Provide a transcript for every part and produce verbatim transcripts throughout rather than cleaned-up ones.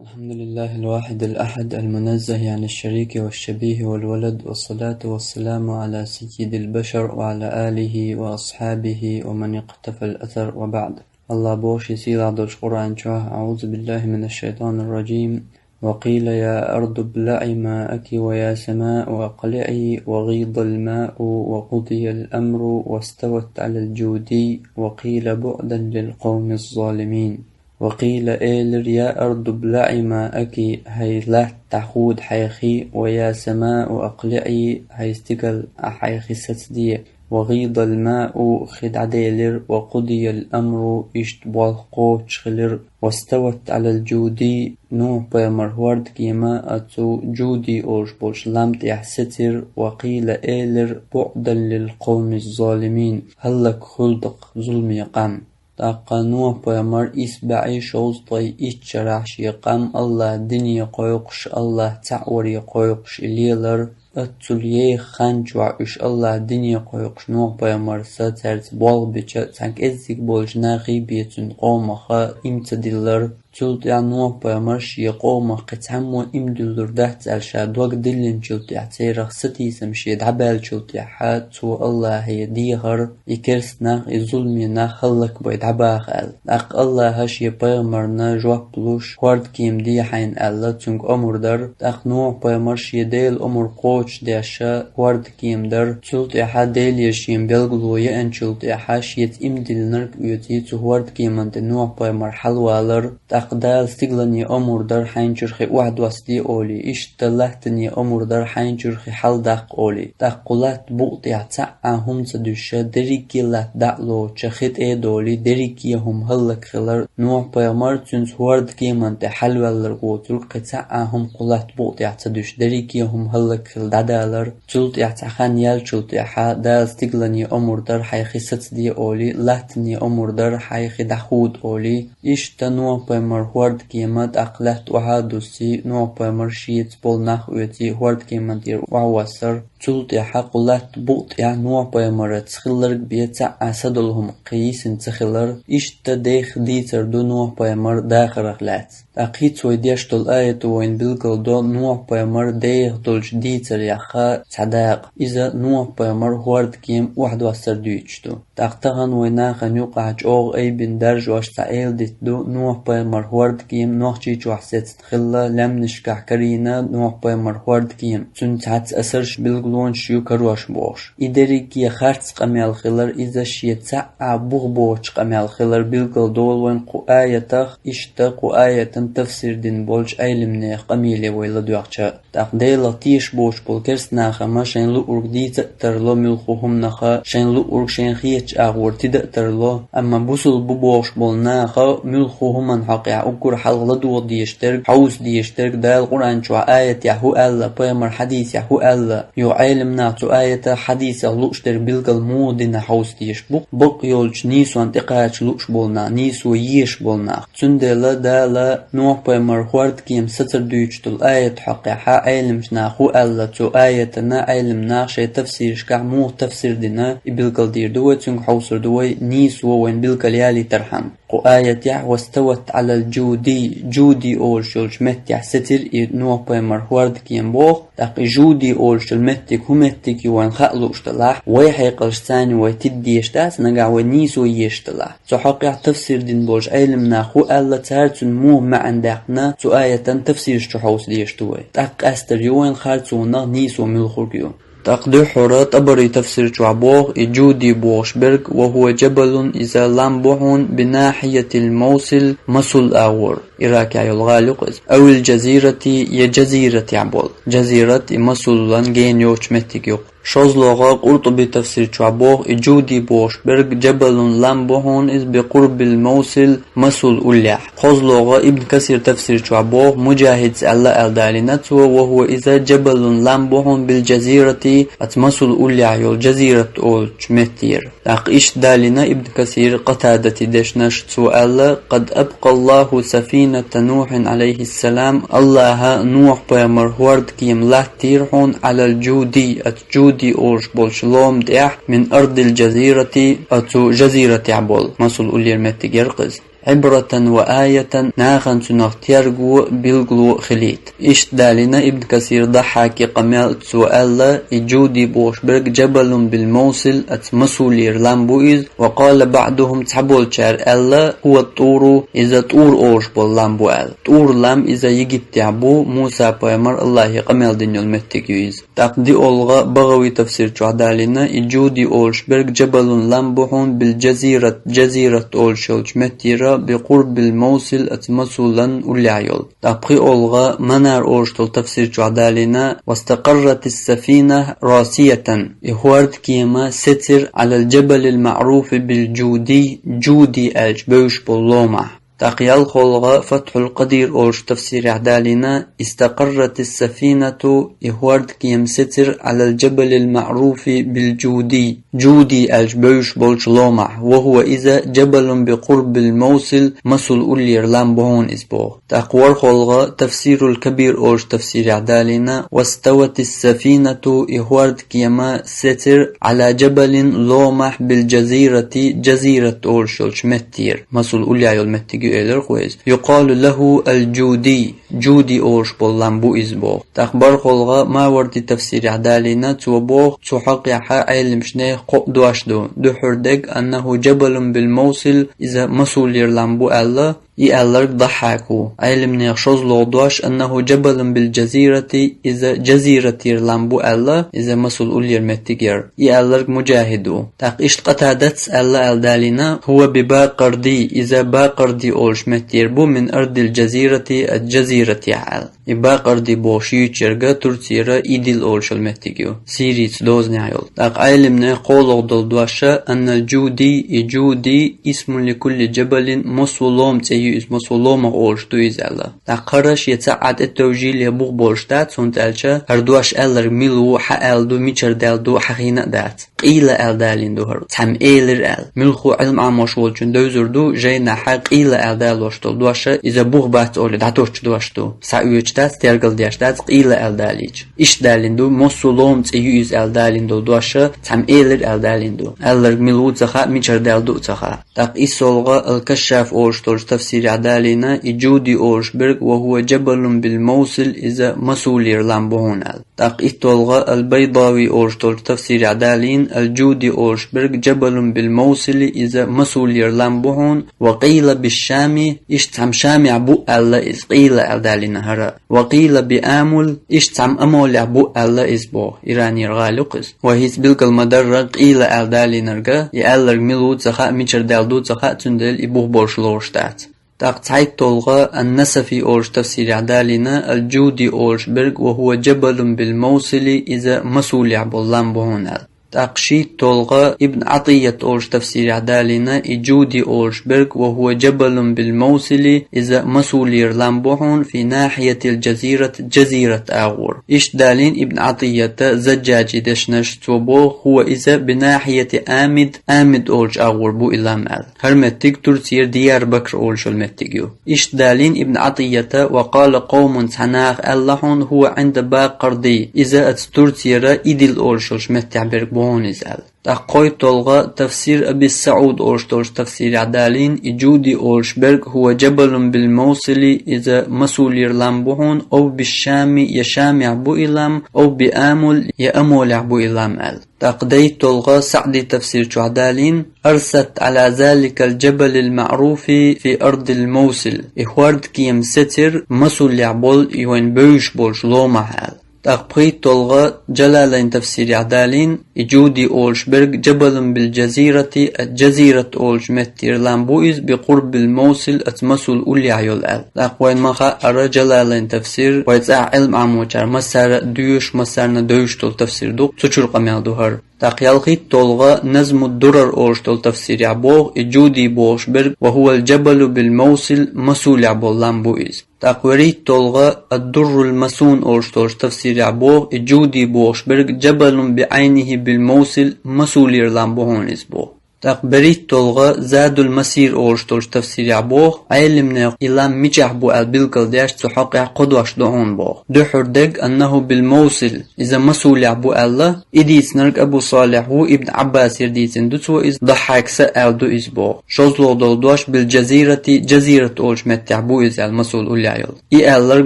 الحمد لله الواحد الأحد المنزه عن الشريك والشبيه والولد، والصلاة والسلام على سيد البشر وعلى آله وأصحابه ومن اقتفى الأثر، وبعد. Аллах боху шен сийлахь долчу Къуръан чохь: أعوذ بالله من الشيطان الرجيم. وقيل يا أرض ابلعي ماءك ويا سماء أقلعي وغيض الماء وقضي الأمر واستوت على الجودي وقيل بعدا للقوم الظالمين. وقيل элира: يا أرض ابلعي ماءك, хӀай латта, дӀахода хьайн хи, ويا سماء أقلعي, хӀай стигал, ахь хьайн хи сацаде, وغيض الماء, хи дӀаделира, وقضي الأمر, иштта болх кхочуш хилира, واستوت على الجودي, Нухь-пайхамар хӀордкема оцу Джуди олуш болчу лам тӀехь сецира, وقيل элира: بعدا للقوم الظالمين, хӀаллакьхуьлда-кх зуламе къам. ТӀаккха Нухь-пайхамар исбаӀ шовзткъе итт шарахь шен къам Аллахь дине кхойкхуш, Аллахь цхьаъ варе кхойкхуш и лелара, оццул еха хан чохь уьш Аллахь дине кхойкхуш Нухь-пайхамарца цаьрца болх бича, цхьана кӀеззиг болчу нахе бен цуьнан къомах иман ца диллара. Цул тӀаьхьа Нухь-пайхамар шен къомах кхин цхьаммо иман дуьллур дац аьлла ша дог диллинчул тӀаьхьа, церах сатийсам шен дӀабаьллачул тӀаьхьа, цо Аллахье дехара, и керста нах, и зуламе нах хӀаллакбай дӀабаха аьлла. ТӀаккха Аллахьа шен пайхамарна жоп луш, хӀордкема де хьайна аьлла, цуьнга омра дара. ТӀаккха Нухь-пайхамар шен Делан омра кхочушдеш хӀордкема дара. Цул тӀаьхьа Деле шена билгало яьллачул тӀаьхьа, шеца иман диллинарг оьций цу хӀордкеман тӀе Нухь-пайхамар хьалавалара. ТӀаккха Дала стигалане омра дара хьайн чуьра хи охьадоссаде олий, иштта латтане омра дара хьайн чуьра хи хьаладаккха олий. ТӀаккха кху латта букъа тӀехь цхьа а хӀума ца дуьсуш, дерриге а латта дӀа а лоцуш, хи тӀе а долий, дерриге а хӀума хӀаллакьхилира. Нухь-пайхамар, цуьнца хӀордкеман тӀе хьалаваьлларг воцург, кхин цхьа а хӀума кху латта букъа тӀехь ца дуьсуш, дерриге а хӀума хӀаллакьхилла дӀадалара. Цул тӀаьхьа цхьа хан яьллачул тӀаьхьа Дала стигалане омра дара хьайн хи сацаде олий, латтане омра дара хьайн хи дӀахода олий. Иштта Нухь-пайхамар хӀордкема тӀаккха латта охьа а дуссий, Нухь-пайхамар шеца болу нах оьций хӀордкеман тӀера охьавоссара. Цул тӀаьхьа кху латта букъа тӀехь Нухь-пайхамарца хилларг бен цхьа а садолу хӀума кхин йисина ца хилара. Иштта дехха дийцар ду Нухь-пайхамар дахарах лаьцна. ТӀаккха хӀинца вай деш долу аято вайна билгалдо Нухь-пайхамар деха долчу дийцарех цхьа дакъа. Иза Нухь-пайхамар хӀордкема охьадоссар дуьйцуш ду. ТӀаккха тахана вайн нахана юкъахь чӀогӀа айбина даржош цхьа эладитта ду, Нухь-пайхамар хӀордкема Нохчийчохь сецна хилла, лаьмнашкахь карийна Нухь-пайхамар хӀордкема, цуьнан цхьацца асарш, билгалонаш ю карош бохуш. И дерриге харц къамел хилар, иза шен цхьа а бух боцучу къамел хилар билгалдолу вайна кху аятах, иштта кху аятан тафсир дина болчу Ӏелимнехан къамеле вай ладоьгӀча. ТӀаккха Делах тешаш боцуш болу керста нахана шайна луург дийца а тарло муьлхха хӀуманах, шайна луург шайна хетачу агӀор тида а тарло, амма бусулба бу бохуш болу наха муьлхха хӀуманна хьокъехь уггар хьалха ладогӀа дезаш дерг, хьовса дезаш дерг, Дала Къуръан чохь аятехь хӀун аьлла, пайхамар хьадисехь хӀун аьлла, юха Ӏелам наха цу аятах, хьадисах лууш дерг билггал муха дина хьовса дезаш бу-кх, бакъ йолчу нийсонна тӀекхача лууш болу нах, нийсо езаш болу нах. Цундела Дала Нухь-пайхамар хӀордкема сацар дуьйцуш долу аят хьокъехь Ӏелимчу наха хӀун аьлла, цу аятана Ӏелам наха шайн тафсирашкахь муха тафсир дина, и билгалдийр ду вай, цуьнга хьовсур ду вай, нийсо вайна билггал ялийтархьама. Кху аятехь: «Вастават Ӏалал джуди», джуди олуш йолчу меттехь сецира и Нухь-пайхамар хӀордкема боху, тӀаккха и джуди олуш йолу меттиг хӀун меттиг ю вайна хаа лууш делахь, вай хьекъалш царна вай тиддеш дац, нагахь вай нийсо езаш делахь. Цу хьокъехь тафсир дина болчу Ӏелам наха хӀун аьлла, цара цуьнан муха маьӀна даьккхина, цу аятан тафсираш чу хьовса дезаш ду вай. ТӀаккха къаьстар ю вайна харцонах нийсо муьлхарг ю. ТӀаккха дуьххьара ТӀабари тафсир чохь боху, и джуди бохуш берг: «Ва хӀуа джабалун», иза лам бу хьуна, «бинахьиятил Мовсил», Масул агӀор, Иракехь йолу гӀала ю-кх иза, «авил джазирати», я джазиратехь болу. Джазират и Масулан гена йоцу меттиг ю-кх. ШозлагӀа КъуртӀуби тафсир чохь боху, и джуди бохуш берг: «Джабалун», лам бу хьуна иза, «бикъурбил Мовсил», Масул уллехь. КхозлагӀа Ибн Касир тафсир чохь боху, Муджахидца аьлла аьлла далийна цо: «Ва хӀуа иза джабалун», лам бу хьуна, «бил джазирати», оцу Масул уллехь йолу джазират олучу меттера. ТӀаккха иштта далийна Ибн Касир Къатадати дешнаш, цо аьлла: «Къад абкъаллаху сафината Нухьин, Ӏалайхиссалам», Аллаха Нухь-пайхамар хӀордкема латтийра хьуна, «Ӏалал джуди», оцу джуди олуш болчу лома тӀехь, «мин ардил джазирати», оцу жазиратехь болу, Масул уллера меттиг яра-кх иза. عبرة وآية, нахана цунах терго а, билгало а хилийта. Иштта далийна Ибн Касир Даххьака къамел, цо аьлла: и Джуди бохуш берг جبل بالموصل, оцу Масулера лам бу иза, وقال بعضهم, цхьаболчара аьлла: هو الطور, иза ТӀур олуш болу лам бу аьлла. ТӀур лам иза Египтехь бу, Муса пайхамар Аллахье къамел дина йолу меттиг ю иза. ТӀаккха диъолгӀа БагӀави тафсир чохь далийна, и Джуди олуш берг جبل лам бу хьуна بالجزيرة, Джазират олуш йолчу меттера, بقرب الموصل, оцу Масулан уллехь йолу. ТӀаккха пхиъолгӀа Манар олуш долу тафсир чохь далийна: واستقرت السفينة راسية, и хӀордкема сецира على الجبل المعروف بالجودي, Джуди аьлча бевзаш болу ломахь. ТӀаккха ялхолгӀа ФатхӀул Къадир олуш тафсирехь далийна: استقرت السفينة, и хӀордкема сецира على الجبل المعروف بالجودي, Джуди аьлча бевзаш болчу ломахь, وهو, иза جبل بقرب الموصل, Масул уллера лам бу хьуна иза боху. ТӀаккха ворхӀолгӀа Тафсирул Кабир олуш тафсирехь далийна: واستوت السفينة, и хӀордкема сецира على جبل, ломахь, بالجزيرة, Джазират олуш йолчу меттера. Масул уллехь йолу меттиг ю элира кху иза. يقال له الجودي, Джуди олуш болу лам бу иза боху. ТӀаккха бархӀолгӀа Маварди тафсирехь далийна, цо боху, цу хьокъехь Ӏеламчу нехан кхоъ дош ду. Дуьххьара дерг أنه جبل بالموصل, иза Масулера лам бу аьлла, и аьлларг Даххьака ву. Ӏеламнехан шозлагӀа дош أنه جبل بالجزيرة, иза Джазиратера лам бу аьлла, иза Масул уллера меттиг яра. И аьлларг Муджахид ву. ТӀаккха иштта Къатадас аьлла аьлла далийна: هو بباقردي, иза Бакъарди олуш меттера бу من أرض الجزيرة, оцу Джазиратехь аьлла. И Бакъарди бохуш юьйцург Турцера Идил олуш йолу меттиг ю, Сирийца дозанехь йолу. ТӀаккха Ӏеламнехан кхоалгӀа долу дош: أن الجودي, и Джуди, اسم لكل جبل, массо а лома цӀе ю иза, массо а ломах олуш ду иза аьлла. ТӀаккха хӀара шен цхьа а тӀетевжийла я бух болуш дац, хӀунда аьлча хӀара дош аьлларг мила ву, хьан аьлла ду, мичара даьлла ду, хьан хиъна а дац. Къийла аьлла далийна ду хӀара, цхьамма элира аьлла. Муьлхха Ӏилма Ӏамош волчун девзар ду, жайнахь къийла аьлла далош долу дош, иза бух бац олий дӀатоттуш дош ду. Схьаоьцуш дац, тергалдеш дац, къийла аьлла далийча. Иштта далийна ду, массо а лома цӀе ю иза аьлла далийна долу дош, цхьамма элира аьлла далийна ду. Аьлларг мила ву ца хаьа, мичара даьлла ду а ца хаьа. ТӀаккха иссолгӀа Ал-Кашшаф олуш долчу тафсирехь далийна, и Джуди олуш берг وهو جبل بالموصل, иза Масулера лам бу хьуна аьлла. ТӀаккха иттолгӀа Ал-Байдави олуш долчу тафсирехь далийна, Ал-Джуди олуш берг جبل بالموصل, иза Масулера лам бу хьуна, وقيل بالشام, иштта цхьамма Шамехь бу аьлла иза, къийла аьлла далийна хӀара. وقيل بآمل, иштта цхьамма Амолехь бу аьлла иза боху, Иранера гӀала ю-кх иза. Вай хӀинца билгал ма-дарра къийла аьлла далийнарг, и аьлларг мила ву ца хаьа, мичара даьлла ду ца хаьа, цундела и бух болуш лоруш дац. ТӀаккха цхьайттолгӀа Ан-Насафи олуш тафсирехь далийна, Ал-Джуди олуш берг وهو جبل بالموصل, иза Масулехь болу лам бу хьуна аьлла. ТӀаккха шийттолгӀа Ибн Ӏатийят олуш тафсирехь далийна, и Джуди олуш берг وهو جبل بالموصل, иза Масулера лам бу хьуна في ناحية الجزيرة, Джазират агӀор. Иштта далийна Ибн Ӏатийята Заджаджи дешнаш, цо боху, هو, иза بناحية آمد, Амид олучу агӀор бу и лам аьлла. ХӀара меттиг Турцера Дияр-Бакр олуш йолу меттиг ю. Иштта далийна Ибн Ӏатийята: وقال قوم, цхьа наха аьлла хьуна, هو عند باقردي, иза оцу Турцера Идил олуш йолчу меттехь берг бу хьуна иза аьлла. ТӀаккха кхойттолгӀа тафсир Аби СаӀуд олуш долчу тафсирехь далийна, и Джуди олуш берг هو جبل بالموصل, иза Масулера лам бу хьуна, أو بالشام, я Шамехь бу и лам, أو بآمل, я Амолехь бу и лам аьлла. ТӀаккха дейттолгӀа СаӀди тафсир чохь далийна: أرست على ذلك الجبل المعروف في أرض الموصل. И хӀордкема сецира Масулехь болу и вайн бевзаш болчу ломахь аьлла. ТӀаккха пхийттолгӀа Джалалайн тафсирехь далийна, и Джуди олуш берг جبل بالجزيرة, Джазират олучу меттера лам бу иза, بقرب الموصل, оцу Масул уллехь йолу аьлла. ТӀаккха вайна ма хаьара Джалалайн тафсир, вай цӀахь Ӏилма Ӏамочара массара а доьшуш, массарна а девзаш долу тафсир ду, цу чуьра къамел ду хӀара. ТӀаккха ялхиттолгӀа Назмуд-Дурар олуш долу тафсирехь боху, и Джуди бохуш берг وهو الجبل بالموصل, Масулехь болу лам бу иза. ТӀаккха вуьрхӀиттолгӀа Ад-Дуррул Масун олуш долчу тафсирехь боху, и Джуди бохуш берг جبل بعينه بالموصل, Масулера лам бу хьуна иза боху. ТӀаккха берхӀитталгӀа Задул Масир олуш долчу тафсирехь боху, Ӏелимнех и лам мичахь бу аьлла билгалдеш, цу хьокъехь кхо дош ду хьуна боху. Дуьххьара дерг «Аннаху бил Мовсил», иза Масулехь бу аьлла, и дийцинарг Абу Салихь ву, Ибн Ӏаббасера дийцина ду цо иза, Даххьакса аьлла ду иза боху. ШозлагӀа долу дош «Бил Джазирати», Джазират олучу меттехь бу иза аьлла, Масул уллехь йолу. И аьлларг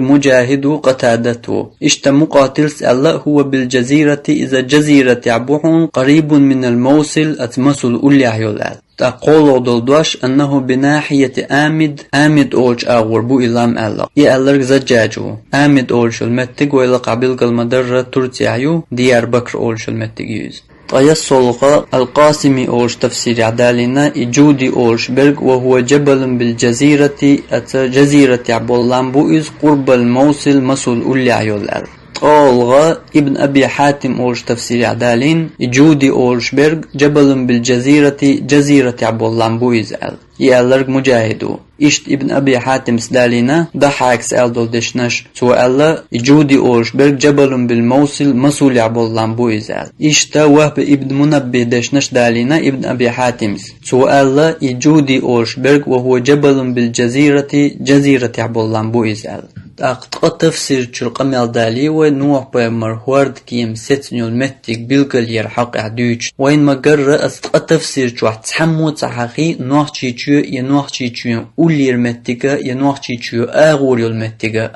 Муджахид ву, Къатадат ву. Иштта Мукъатилс аьлла: «Хува бил Джазирати», иза Джазиратехь бу хьуна, «къарибун минал Мовсил», оцу Масул уллехь йолу аьлла. ТӀаккха кхоалгӀа долу дош «Аннаху бинахьияти Амид», Амид олучу агӀор бу и лам аьлла. И аьлларг Заджаджа ву. Амид олуш йолу меттиг вай лакхахь билгал ма-дарра Турцехь ю, Дияр-Бакр олуш йолу меттиг ю иза. ТкъаессалгӀа Ал-Къасими олуш тафсирехь далийна, и Джуди олуш берг «Ва хува джабалун бил Джазирати», оцу Джазиратехь болу лам бу иза, «къурбал Мовсил», Масул уллехь йолу аьлла. ТкъаолгӀа Ибн Аби Хьатим олуш тафсирехь далийна, и Джуди олуш берг «Джабалун бил Джазирати», Джазиратехь болу лам бу иза аьлла. И аьлларг Муджахид ву. Иштта Ибн Аби Хьатимс далийна, Даххьакс аьлла долу дешнаш. Цо аьлла, и Джуди олуш берг «Джабалун бил Мовсил», Масулехь болу лам бу иза аьлла. Иштта Вахб ибн Мунаббих дешнаш далийна Ибн Аби Хьатимс. Цо аьлла, и Джуди олуш берг «Ва хува джабалун бил Джазирати», Джазиратехь болу лам бу иза аьлла. ТӀаккха ткъа тафсир чуьра къамел далий вай, Нухь-пайхамар хӀордкема сецна йолу меттиг билгалъяран хьокъехь дуьйцуш. Вайна ма-гарра, аса ткъа тафсир чохь цхьаммо а ца хьахий Нохчийчоь я Нохчийчоьнан уллера меттига я Нохчийчоь агӀор йолу меттига.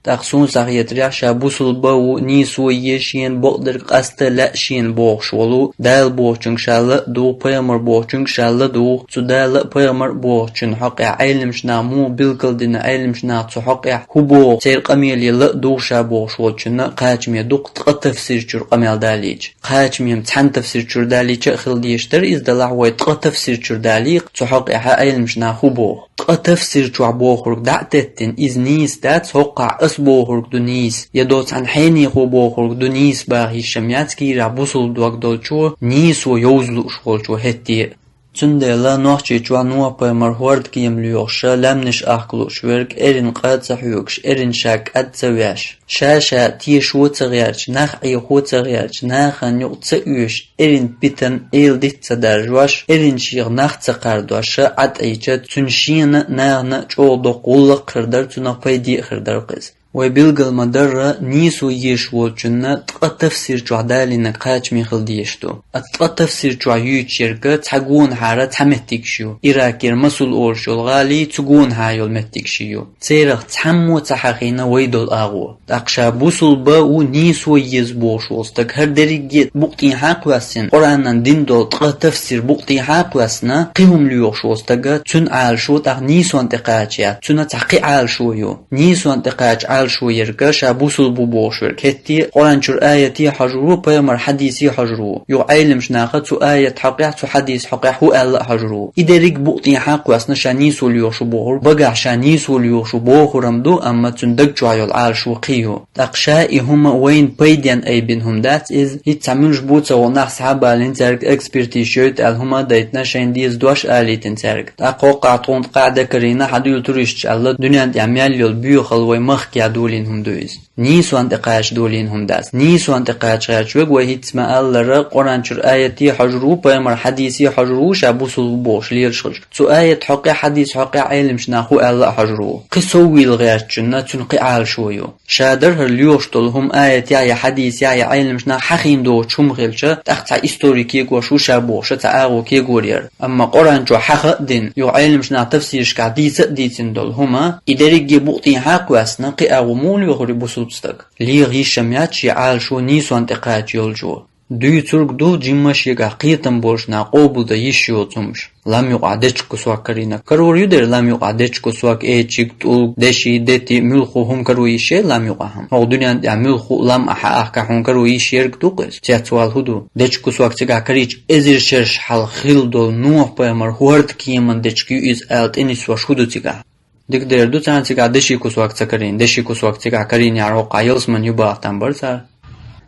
ТӀаккха суна схьахетарехь, ша бусулба ву, нийсо е шена, бакъдерг къаста лаьа шена бохуш волу, Дала бохучуьнга ша ла а дугӀу, пайхамар бохучуьнга ша ла а дугӀу, цу Дала а пайхамар а бохучун хьокъехь Ӏелимаш наха муха билгалдина, Ӏелимаш наха цу хьокъехь хӀун боху, церан къамеле ла а дугӀу ша бохуш волчунна кхачаме дукха ткъа тафсир чуьра къамел далийча. Кхачаме цхьана тафсир чуьра далийча а хила дезаш дара иза, делахь вай ткъа тафсир чуьра далий, цу хьокъехь Ӏелимаш наха хӀун боху. Ткъа тафсир чохь бохург дӀа а теттина, иза нийса дац, хӀокхахь ас бохург ду нийса, я до цхьана хьенехо бохург ду нийса баха йиш ма яц кийрахь бусулба дог долчо, нийсо йовза лууш волчо хӀетте а. Цундела Нохчийчохь Нухь-пайхамар хӀордкема лоьхуша, лаьмнаш ахка лууш верг, эрна къа а ца хьоьгуш, эрна ша кӀад а ца веш, ша-ша тешо а ца гӀерташ, нах Ӏехо а ца гӀерташ, нахана юкъа ца оьшуш, эрна питана эладита ца даржош, эрна шех нах ца кхардош, ша Ӏа тӀе йича, цуьнан шена а, нахана а чӀогӀа доккха гӀуллакх а хир дара, цунах пайде а хир дара-кх иза. Вай билгал ма-дарра, нийсо езаш волчунна ткъа тафсир чохь далийнарг кхачаме хила дезаш ду. Ткъа тафсир чохь юьйцуш ерг цхьа гонахьара цхьа меттигаш ю. Иракера Масул олуш йолу гӀалий, цу гонахьа йолу меттигаш ю. Церах цхьаммо а ца хьахийна вай долу агӀо. ТӀаккха ша бусулба ву, нийсо еза бохуш волу стаг, хӀара дерриге а букъ тӀехьа а кхоьссина, Къуръанан дина долу ткъа тафсир букъ тӀехьа а кхоьссина, кхин хӀума лоьхуш волу стага, цуьнан Ӏалашо тӀаккха нийсонна тӀе кхача яц, цуьнан цхьа кхин Ӏалашо ю. Нийсонна тӀе кхача Ӏалашо ерг ша бусулба ву бохуш верг. ХӀетте а Къуръан чуьра аят а хьожур ву, пайхамар хьадис а хьожур ву. Юха Ӏелимаш наха цу аят хьокъехь, цу хьадис хьокъехь хӀун аьлла а хьожур ву. И дерриг букъ тӀехьа а кхоьссина ша нийсо лоьхуш ву бохур, багахь ша нийсо лоьхуш ву бохурам ду, амма цуьнан даг чохь йолу Ӏалашо кхин ю. ТӀаккха ша и хӀума вайна пайденна айбина хӀума дац иза, хӀинца цхьа муьлш бу ца гӀо нах схьа а балийна, цаьрга экспертиза йойту аьлла хӀума а дайтина, шайна деза дош а алийтина цаьрга. ТӀаккха хӀокхахь тхуна ткъаь де карийна, хьан дуьйла туристаш аьлла, дуьненна тӀехь мел йолу боьхалла вай махкахь долийна хӀума ду иза. Нийсонна тӀе кхача долийна хӀума дац. Нийсонна тӀе кхача гӀерташ верг вай хӀинцца ма-аллара, Къуръан чуьра аят а хьожур ву, пайхамар хьадис а хьожур ву, ша бусулба ву бохуш лелаш хилча. Цу аят хьокъехь, хьадис хьокъехь Ӏелимаш наха хӀун аьлла а хьожур ву. Кхин сов вийла гӀертачунна цуьнан кхин Ӏалашо ю. Ша дара хӀара лоьхуш долу хӀума аятехь я хьадисехь я Ӏелимаш наха хьахийна доцучу хӀума хилча, тӀаккха цхьа историк кегош ву ша бохуша цхьа агӀо кегор яра. Амма Къуръан чохь хьаха а дина, юха Ӏелимаш наха тафсирашкахь дийца а дийцина долу хӀума, и дерриге букъ тӀехьа а кхоьссина, кхин агӀо муха лоьхур ю бусулба стаг? Леха йиш ма яц шен Ӏалашо нийсонна тӀе кхача йолчо. Дуьйцург ду, жимма шегахь кхетам болуш наха къобалдан йиш йоцу хӀумаш. Лам юкъахь дечиг кусок карийна. Карор ю дера лам юкъахь дечиг кусок, эчиг, тӀулг, деши, дети, муьлхха хӀума каро йиш яй лам юкъахь хӀума? ХӀокху дуьненна тӀехь муьлхха а лам ахьа ахка хьуна каро йиш ерг ду-кх иза? Цецвала хӀун ду? Дечиг кусок цигахь карийча, эзар шераш хьалха хилла долу Нухь-пайхамар хӀордкеман дечиг ю иза аьлла тӀенисвеш хӀун ду цигахь? Дика дер ду, царна цигахь деши кусок ца карийна, деши кусок цигахь карийнехьара хӀокхахь ялсамани ю бахийтина бара цара.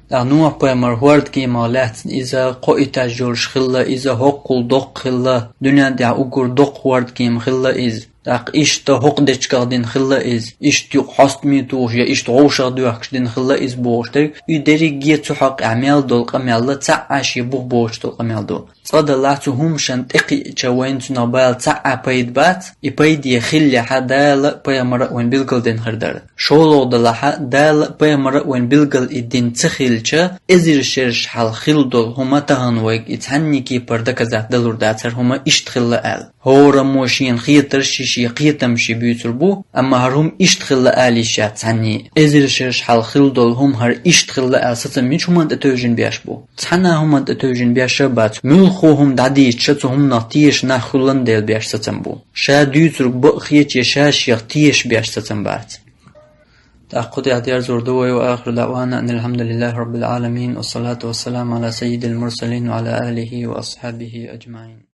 ТӀаккха Нухь-пайхамар хӀордкемах лаьцна иза кхо этаж йолуш хилла, иза хӀоккхул доккха хилла, дуьненна тӀехь уггар доккха хӀордкема хилла иза. ТӀаккха иштта хӀокху дечигах дина хилла иза, иштта юкъа хьостаме тухуш я иштта вовшах доьхкуш дина хилла иза бохуш дерг, и дерриге цу хьокъехь мел долу къамел ла цхьа а шен бух боцуш долу къамел ду. Цкъа делахь, цу хӀуманашна тӀекхиъча вайна цунах бала цхьа а пайда бац, и пайде хиллехьа Дала а, пайхамара а вайна билгалдина хир дара. ШолгӀа делахьа, Дала а, пайхамара а вайна билгал и дина ца хилча, эзар шераш хьалха хилла долу хӀума тахана вайга и цхьанне кепара доказать далур дац хӀара хӀума иштта хилла аьлла. ХӀораммо шена хетарш шен кхетамашца буьйцур бу, амма хӀара хӀума иштта хилла ала йиш яц цхьанне. Эзар шераш хьалха хилла долу хӀума хӀара иштта хилла аьлла сацам мича хӀуманна тӀе тевжина беш бу? Цхьана а хӀуманна тӀе тевжина беш а бац. Муьлхха хӀума дӀадийцича, цу хӀуманах тешаш нах хуьллан дела беш сацам бу. Ша дуьйцург бакъ хетча, ша шех тешаш беш сацам бац. ТӀаккха кху тӀехь дерзор ду вай: وآخر دعوانا أن الحمد لله رب العالمين، والصلاة والسلام على سيد المرسلين وعلى آله وأصحابه أجمعين.